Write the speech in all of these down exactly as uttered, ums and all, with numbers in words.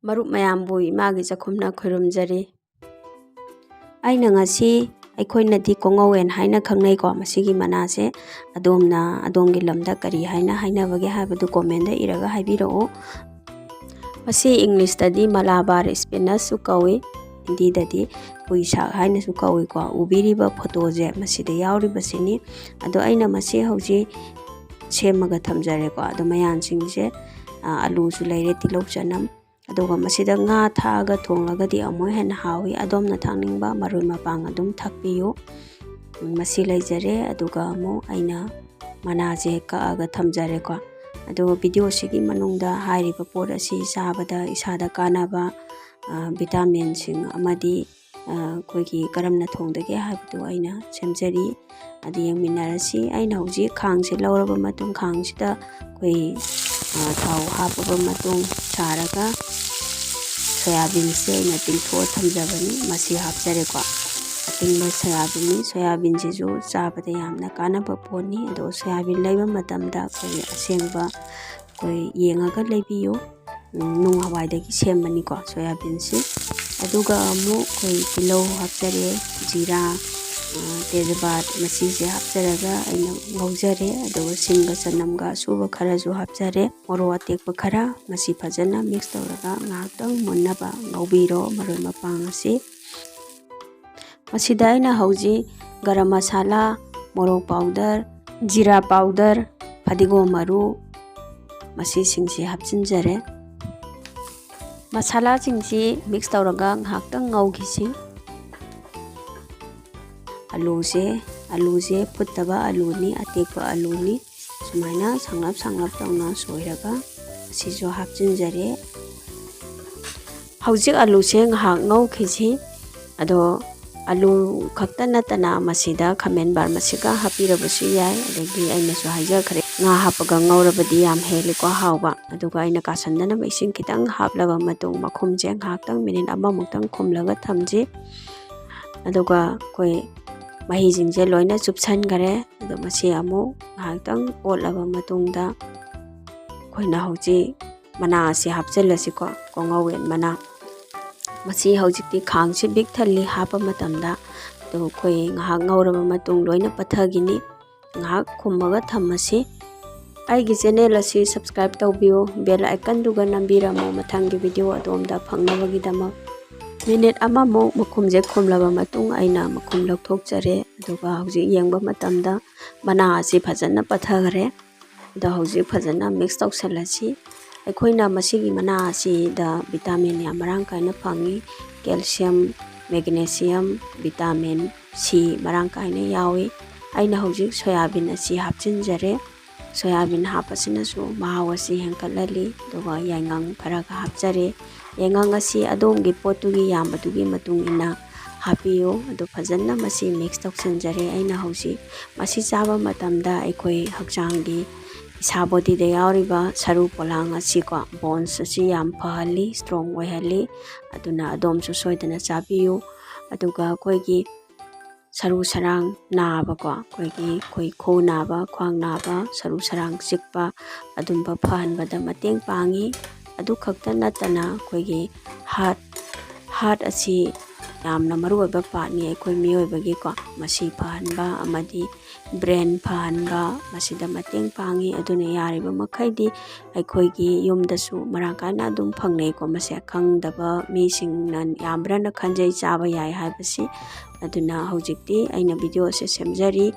ꯃꯔꯨꯞ ꯃꯌꯥꯝꯕꯨ ꯏꯃꯥꯒꯤ ꯆꯥꯛꯈꯨꯝꯅ ꯈꯣꯏꯔꯨꯝꯖꯔꯤ꯫ ꯑꯩꯅ ꯉꯁꯤ, ꯑꯩꯈꯣꯏꯅꯗꯤ ꯀꯣꯉꯧꯋꯦꯟ ꯍꯥꯏꯅ ꯈꯪꯅꯩꯀꯣ, ꯃꯁꯤꯒꯤ ꯃꯅꯥꯁꯦ꯫ ꯑꯗꯣꯝꯅ, ꯑꯗꯣꯝꯒꯤ ꯂꯝꯗ ꯀꯔꯤ ꯍꯥꯏꯅ ꯍꯥꯏꯅꯕꯒꯦ ꯍꯥꯏꯕꯗꯨ comment ꯏꯔꯒ ꯍꯥꯏꯕꯤꯔꯛꯎ꯫ ꯃꯁꯤ English ꯇꯗꯤ Malabar spinach ꯁꯨ ꯀꯧꯏ, ꯍꯤꯟꯗꯤꯗꯗꯤ ꯄꯨꯏ ꯁꯥꯛ ꯍꯥꯏꯅꯁꯨ ꯀꯧꯏꯀꯣ꯫ ꯎꯕꯤꯔꯤꯕ photo ꯁꯦ ꯃꯁꯤꯗ ꯌꯥꯎꯔꯤꯕꯁꯤꯅꯤ꯫ ꯑꯗꯣ ꯑꯩꯅ ꯃꯁꯤ ꯍꯧꯖꯤꯛ ꯁꯦꯝꯃꯒ ꯊꯝꯖꯔꯦꯀꯣ꯫ ꯑꯗꯣ ꯃꯌꯥꯟꯁꯤꯡꯁꯦ, ꯑ, ꯑꯂꯨꯁꯨ ꯂꯩꯔꯦ, ꯇꯤꯜꯍꯧ ꯆꯅꯝ, ꯑꯗꯨꯒ ꯃꯁꯤꯗ ꯉꯥ ꯊꯥꯛꯑꯒ ꯊꯣꯡꯂꯒꯗꯤ ꯑꯃꯨꯛ ꯍꯦꯟꯅ ꯍꯥꯎꯏ꯫ ꯑꯗꯣꯝꯅ ꯊꯥꯛꯅꯤꯡꯕ ꯃꯔꯣꯏ ꯃꯄꯥꯡ ꯑꯗꯨꯝ ꯊꯥꯛꯄꯤꯌꯨ꯫ ꯎꯝ, ꯃꯁꯤ ꯂꯩꯖꯔꯦ꯫ ꯑꯗꯨꯒ ꯑꯃꯨꯛ ꯑꯩꯅ ꯃꯅꯥꯁꯦ ꯀꯛꯑꯒ ꯊꯝꯖꯔꯦꯀꯣ꯫ ꯑꯗꯨꯒ video ꯁꯤꯒꯤ ꯃꯅꯨꯡꯗ ꯍꯥꯏꯔꯤꯕ ꯄꯣꯠ ꯑꯁꯤ ꯆꯥꯕꯗ ꯏꯁꯥꯗ ꯀꯥꯟꯅꯕ, ꯑ, vitamin ꯁꯤꯡ ꯑꯃꯗꯤ, ꯑ, ꯑꯩꯈꯣꯏꯒꯤ ꯀꯔꯝꯅ ꯊꯣꯡꯗꯒꯦ ꯍꯥꯏꯕꯗꯨ ꯑꯩꯅ ꯁꯦꯝꯖꯔꯤ꯫ ꯑꯗꯨ ꯌꯦꯡꯃꯤꯟꯅꯔꯁꯤ꯫ ꯑꯩꯅ ꯍꯧꯖꯤꯛ ꯈꯥꯡꯁꯦ ꯂꯧꯔꯕ ꯃꯇꯨꯡ, ꯈꯥꯡꯁꯤꯗ ꯑꯩꯈꯣꯏ, ꯑ, ꯊꯥꯎ ꯍꯥꯞꯄꯕ ꯃꯇꯨꯡ ꯁꯥꯔꯒ soya bean ꯁꯦ ꯑꯩꯅ ꯇꯤꯡꯊꯣꯛꯑ ꯊꯝꯖꯕꯅꯤ꯫ ꯃꯁꯤ ꯍꯥꯞꯆꯔꯦꯀꯣ꯫ ꯑꯇꯤꯡꯕ soya bean ꯅꯤ꯫ Soya bean ꯁꯤꯁꯨ ꯆꯥꯕꯗ ꯌꯥꯝꯅ ꯀꯥꯟꯅꯕ ꯄꯣꯠꯅꯤ꯫ ꯑꯗꯣ soya bean ꯂꯩꯕ ꯃꯇꯝꯗ ꯑꯩꯈꯣꯏ ꯑꯁꯦꯡꯕ ꯑꯩꯈꯣꯏ ꯌꯦꯡꯉꯒ ꯂꯩꯕꯤꯌꯨ꯫ ꯎꯝ, ꯅꯨꯡ ꯍꯋꯥꯏꯗꯒꯤ ꯁꯦꯝꯕꯅꯤꯀꯣ soya bean ꯁꯤ꯫ ꯑꯗꯨꯒ ꯑꯃꯨꯛ ꯑꯩꯈꯣꯏ ꯇꯤꯜꯍꯧ ꯍꯥꯞꯆꯔꯦ, ꯖꯤꯔꯥ, ꯑ, ꯇꯦꯖꯄꯥꯠ ꯃꯁꯤꯁꯦ ꯍꯥꯞꯆꯔꯒ ꯑꯩꯅ ꯉꯧꯖꯔꯦ꯫ ꯑꯗꯨꯒ ꯁꯤꯡꯒ ꯆꯅꯝꯒ ꯑꯁꯨꯕ ꯈꯔꯁꯨ ꯍꯥꯞꯆꯔꯦ, ꯃꯣꯔꯣꯛ ꯑꯇꯦꯛꯄ ꯈꯔ꯫ ꯃꯁꯤ ꯐꯖꯅ mix ꯇꯧꯔꯒ ꯉꯥꯏꯍꯥꯛꯇꯪ ꯃꯨꯟꯅꯕ ꯉꯧꯕꯤꯔꯣ ꯃꯔꯣꯏ ꯃꯄꯥꯡ ꯑꯁꯤ꯫ ꯃꯁꯤꯗ ꯑꯩꯅ ꯍꯧꯖꯤꯛ ꯒꯔꯝ ꯃꯁꯥꯂꯥ, ꯃꯣꯔꯣꯛ powder, ꯖꯤꯔꯥ powder, ꯐꯗꯤꯒꯣꯝ ꯃꯔꯨ, ꯃꯁꯤꯁꯤꯡꯁꯤ ꯍꯥꯞꯆꯤꯟꯖꯔꯦ꯫ ꯃꯁꯥꯂꯥꯁꯤꯡꯁꯤ mix ꯇꯧꯔꯒ ꯉꯥꯏꯍꯥꯛꯇꯪ ꯉꯧꯈꯤꯁꯤ꯫ ꯑꯂꯨꯁꯦ, ꯑꯂꯨꯁꯦ ꯐꯨꯠꯇꯕ ꯑꯂꯨꯅꯤ, ꯑꯇꯦꯛꯄ ꯑꯂꯨꯅꯤ꯫ ꯁꯨꯃꯥꯏꯅ ꯁꯥꯡꯂꯞ ꯁꯥꯡꯂꯞ ꯇꯧꯅ ꯁꯣꯏꯔꯒ ꯑꯁꯤꯁꯨ ꯍꯥꯞꯆꯤꯟꯖꯔꯦ꯫ ꯍꯧꯖꯤꯛ ꯑꯂꯨꯁꯦ ꯉꯥꯏꯍꯥꯛ ꯉꯧꯈꯤꯁꯤ꯫ ꯑꯗꯣ ꯑꯂꯨ ꯈꯛꯇ ꯅꯠꯇꯅ ꯃꯁꯤꯗ ꯈꯥꯃꯦꯟ ꯕꯥꯔꯃꯥꯁꯤꯀꯥ ꯍꯥꯞꯄꯤꯔꯕꯁꯨ ꯌꯥꯏ꯫ ꯑꯗꯒꯤ ꯑꯩꯅꯁꯨ ꯍꯥꯏꯖꯈ꯭ꯔꯦ, ꯉꯥ ꯍꯥꯞꯄꯒ ꯉꯧꯔꯕꯗꯤ ꯌꯥꯝ ꯍꯦꯜꯂꯤꯀꯣ ꯍꯥꯎꯕ꯫ ꯑꯗꯨꯒ ꯑꯩꯅ ꯀꯥꯁꯟꯗꯅꯕ ꯏꯁꯤꯡ ꯈꯤꯇꯪ ꯍꯥꯞꯂꯕ ꯃꯇꯨꯡ ꯃꯈꯨꯝꯁꯦ ꯉꯥꯏꯍꯥꯛꯇꯪ minute ꯑꯃꯃꯨꯛꯇꯪ ꯈꯨꯝꯂꯒ ꯊꯝꯁꯤ꯫ ꯑꯗꯨꯒ ꯑꯩꯈꯣꯏ ꯃꯍꯤꯁꯤꯡꯁꯦ ꯂꯣꯏꯅ ꯆꯨꯞꯁꯟꯈꯔꯦ꯫ ꯑꯗꯣ ꯃꯁꯤ ꯑꯃꯨꯛ ꯉꯥꯏꯍꯥꯛꯇꯪ ꯑꯣꯠꯂꯕ ꯃꯇꯨꯡꯗ ꯑꯩꯈꯣꯏꯅ ꯍꯧꯖꯤꯛ ꯃꯅꯥ ꯑꯁꯤ ꯍꯥꯞꯆꯤꯜꯂꯁꯤꯀꯣ, ꯀꯣꯉꯧꯋꯦꯟ ꯃꯅꯥ꯫ ꯃꯁꯤ ꯍꯧꯖꯤꯛꯇꯤ ꯈꯥꯡꯁꯤ ꯕꯤꯛ ꯊꯜꯂꯤ ꯍꯥꯞꯄ ꯃꯇꯝꯗ꯫ ꯑꯗꯨ ꯑꯩꯈꯣꯏ ꯉꯥꯏꯍꯥꯛ ꯉꯧꯔꯕ ꯃꯇꯨꯡ ꯂꯣꯏꯅ ꯄꯠꯊꯈꯤꯅꯤ꯫ ꯉꯥꯏꯍꯥꯛ ꯈꯨꯝꯃꯒ ꯊꯝꯃꯁꯤ꯫ ꯑꯩꯒꯤ ꯆꯦꯅꯦꯜ ꯑꯁꯤ subscribe ꯇꯧꯕꯤꯌꯨ, bell icon ꯗꯨꯒ ꯅꯝꯕꯤꯔꯝꯃꯨ, ꯃꯊꯪꯒꯤ video ꯑꯗꯣꯝꯗ ꯐꯪꯅꯕꯒꯤꯗꯃꯛ꯫ ꯃꯤꯅꯤꯠ ꯑꯃꯃꯨꯛ ꯃꯈꯨꯝꯁꯦ ꯈꯨꯝꯂꯕ ꯃꯇꯨꯡ ꯑꯩꯅ ꯃꯈꯨꯝ ꯂꯧꯊꯣꯛꯆꯔꯦ꯫ ꯑꯗꯨꯒ ꯍꯧꯖꯤꯛ ꯌꯦꯡꯕ ꯃꯇꯝꯗ ꯃꯅꯥ ꯑꯁꯤ ꯐꯖꯅ ꯄꯠꯊꯈ꯭ꯔꯦ꯫ ꯑꯗꯣ ꯍꯧꯖꯤꯛ ꯐꯖꯅ mix ꯇꯧꯁꯜꯂꯁꯤ꯫ ꯑꯩꯈꯣꯏꯅ ꯃꯁꯤꯒꯤ ꯃꯅꯥ ꯑꯁꯤꯗ vitamin ꯌꯥꯝ ꯃꯔꯥꯡ ꯀꯥꯏꯅ ꯐꯪꯉꯤ꯫ Calcium, magnesium, vitamin C ꯃꯔꯥꯡ ꯀꯥꯏꯅ ꯌꯥꯎꯏ꯫ ꯑꯩꯅ ꯍꯧꯖꯤꯛ ꯁꯣꯌꯥꯕꯤꯟ ꯑꯁꯤ ꯍꯥꯞꯆꯤꯟꯖꯔꯦ꯫ ꯁꯣꯌꯥꯕꯤꯟ ꯍꯥꯞꯄꯁꯤꯅꯁꯨ ꯃꯍꯥꯎ ꯑꯁꯤ ꯍꯦꯟꯒꯠꯍꯜꯂꯤ꯫ ꯑꯗꯨꯒ ꯌꯥꯏꯉꯪ ꯈꯔꯒ ꯍꯥꯞꯆꯔꯦ꯫ ꯌꯥꯏꯉꯪ ꯑꯁꯤ ꯑꯗꯣꯝꯒꯤ ꯄꯣꯠꯇꯨꯒꯤ ꯌꯥꯝꯕꯗꯨꯒꯤ ꯃꯇꯨꯡ ꯏꯟꯅ ꯍꯥꯞꯄꯤꯌꯨ꯫ ꯑꯗꯨ ꯐꯖꯅ ꯃꯁꯤ mix ꯇꯧꯁꯤꯟꯖꯔꯦ ꯑꯩꯅ ꯍꯧꯖꯤꯛ꯫ ꯃꯁꯤ ꯆꯥꯕ ꯃꯇꯝꯗ ꯑꯩꯈꯣꯏ ꯍꯛꯆꯥꯡꯒꯤ ꯏꯁꯥ bodyꯗ ꯌꯥꯎꯔꯤꯕ ꯁꯔꯨ ꯄꯣꯂꯥꯡ ꯑꯁꯤꯀꯣ, bones ꯑꯁꯤ ꯌꯥꯝ ꯐꯍꯜꯂꯤ, strong ꯑꯣꯏꯍꯜꯂꯤ꯫ ꯑꯗꯨꯅ ꯑꯗꯣꯝꯁꯨ ꯁꯣꯏꯗꯅ ꯆꯥꯕꯤꯌꯨ꯫ ꯑꯗꯨꯒ ꯑꯩꯈꯣꯏꯒꯤ ꯁꯔꯨ ꯁꯔꯥꯡ ꯅꯥꯕꯀꯣ, ꯑꯩꯈꯣꯏꯒꯤ, ꯑꯩꯈꯣꯏ ꯈꯨꯎ ꯅꯥꯕ, ꯈ꯭ꯋꯥꯡ ꯅꯥꯕ, ꯁꯔꯨ ꯁꯔꯥꯡ ꯆꯤꯛꯄ, ꯑꯗꯨꯝꯕ ꯐꯍꯟꯕꯗ ꯃꯇꯦꯡ ꯄꯥꯡꯉꯤ꯫ ꯑꯗꯨ ꯈꯛꯇ ꯅꯠꯇꯅ ꯑꯩꯈꯣꯏꯒꯤ heart, heart ꯑꯁꯤ ꯌꯥꯝꯅ ꯃꯔꯨꯑꯣꯏꯕ partꯅꯤ ꯑꯩꯈꯣꯏ ꯃꯤꯑꯣꯏꯕꯒꯤꯀꯣ꯫ ꯃꯁꯤ ꯐꯍꯟꯕ ꯑꯃꯗꯤ brain ꯐꯍꯟꯕ, ꯃꯁꯤꯗ ꯃꯇꯦꯡ ꯄꯥꯡꯉꯤ꯫ ꯑꯗꯨꯅ ꯌꯥꯔꯤꯕ ꯃꯈꯩꯗꯤ ꯑꯩꯈꯣꯏꯒꯤ ꯌꯨꯝꯗꯁꯨ ꯃꯔꯥꯡ ꯀꯥꯏꯅ ꯑꯗꯨꯝ ꯐꯪꯅꯩꯀꯣ꯫ ꯃꯁꯦ ꯈꯪꯗꯕ ꯃꯤꯁꯤꯡꯅ ꯌꯥꯝꯕ꯭ꯔꯅ ꯈꯟꯖꯩ ꯆꯥꯕ ꯌꯥꯏ ꯍꯥꯏꯕꯁꯤ꯫ ꯑꯗꯨꯅ ꯍꯧꯖꯤꯛꯇꯤ ꯑꯩꯅ video ꯑꯁꯦ ꯁꯦꯝꯖꯔꯤ꯫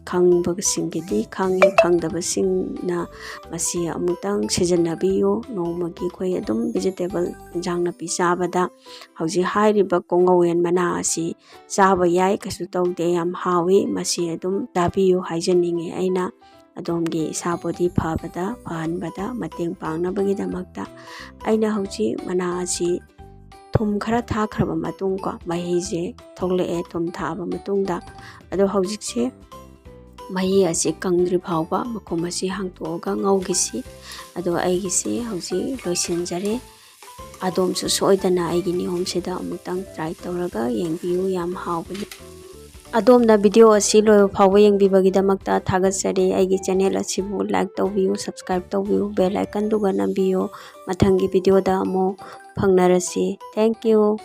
ꯈꯪꯕꯁꯤꯡꯒꯤꯗꯤ ꯈꯪꯉꯤ, ꯈꯪꯗꯕꯁꯤꯡꯅ ꯃꯁꯤ ꯑꯃꯨꯛꯇꯪ ꯁꯤꯖꯤꯟꯅꯕꯤꯌꯨ꯫ ꯅꯣꯡꯃꯒꯤ ꯑꯩꯈꯣꯏ ꯑꯗꯨꯝ vegetable, ꯏꯟꯖꯥꯡ ꯅꯥꯄꯤ ꯆꯥꯕꯗ ꯍꯧꯖꯤꯛ ꯍꯥꯏꯔꯤꯕ ꯀꯣꯉꯧꯋꯦꯟ ꯃꯅꯥ ꯑꯁꯤ ꯆꯥꯕ ꯌꯥꯏ, ꯀꯩꯁꯨ ꯇꯧꯗꯦ, ꯌꯥꯝ ꯍꯥꯎꯏ꯫ ꯃꯁꯤ ꯑꯗꯨꯝ ꯆꯥꯕꯤꯌꯨ ꯍꯥꯏꯖꯅꯤꯡꯉꯤ ꯑꯩꯅ꯫ ꯑꯗꯣꯝꯒꯤ ꯏꯁꯥ body ꯐꯕꯗ, ꯐꯍꯟꯕꯗ ꯃꯇꯦꯡ ꯄꯥꯡꯅꯕꯒꯤꯗꯃꯛꯇ꯫ ꯑꯩꯅ ꯍꯧꯖꯤꯛ ꯃꯅꯥ ꯑꯁꯤ ꯊꯨꯝ ꯈꯔ ꯊꯥꯛꯈ꯭ꯔꯕ ꯃꯇꯨꯡ ꯀꯣ, ꯃꯍꯤꯁꯦ ꯊꯣꯛꯂꯛꯑꯦ ꯊꯨꯝ ꯊꯥꯛꯑꯕ ꯃꯇꯨꯡꯗ꯫ ꯑꯗꯣ ꯍꯧꯖꯤꯛꯁꯦ ꯃꯍꯤ ꯑꯁꯤ ꯀꯪꯗ꯭ꯔꯤ ꯐꯥꯎꯕ ꯃꯈꯨꯝ ꯑꯁꯤ ꯍꯥꯡꯇꯣꯛꯑꯒ ꯉꯧꯈꯤꯁꯤ꯫ ꯑꯗꯣ ꯑꯩꯒꯤꯁꯤ ꯍꯧꯖꯤꯛ ꯂꯣꯏꯁꯤꯟꯖꯔꯦ꯫ ꯑꯗꯣꯝꯁꯨ ꯁꯣꯏꯗꯅ ꯑꯩꯒꯤ ꯅꯤꯌꯣꯝꯁꯤꯗ ꯑꯃꯨꯛꯇꯪ try ꯇꯧꯔꯒ ꯌꯦꯡꯕꯤꯌꯨ, ꯌꯥꯝ ꯍꯥꯎꯕꯅꯤ꯫ ꯑꯗꯣꯝꯅ video ꯑꯁꯤ ꯂꯣꯏꯕ ꯐꯥꯎꯕ ꯌꯦꯡꯕꯤꯕꯒꯤꯗꯃꯛꯇ ꯊꯥꯒꯠꯆꯔꯤ꯫ ꯑꯩꯒꯤ channel ꯑꯁꯤꯕꯨ like ꯇꯧꯕꯤꯌꯨ, subscribe ꯇꯧꯕꯤꯌꯨ, bell icon ꯗꯨꯒ ꯅꯝꯕꯤꯌꯨ꯫ ꯃꯊꯪꯒꯤ video ꯗ ꯑꯃꯨꯛ ꯐꯪꯅꯔꯁꯤ꯫ Thank you꯫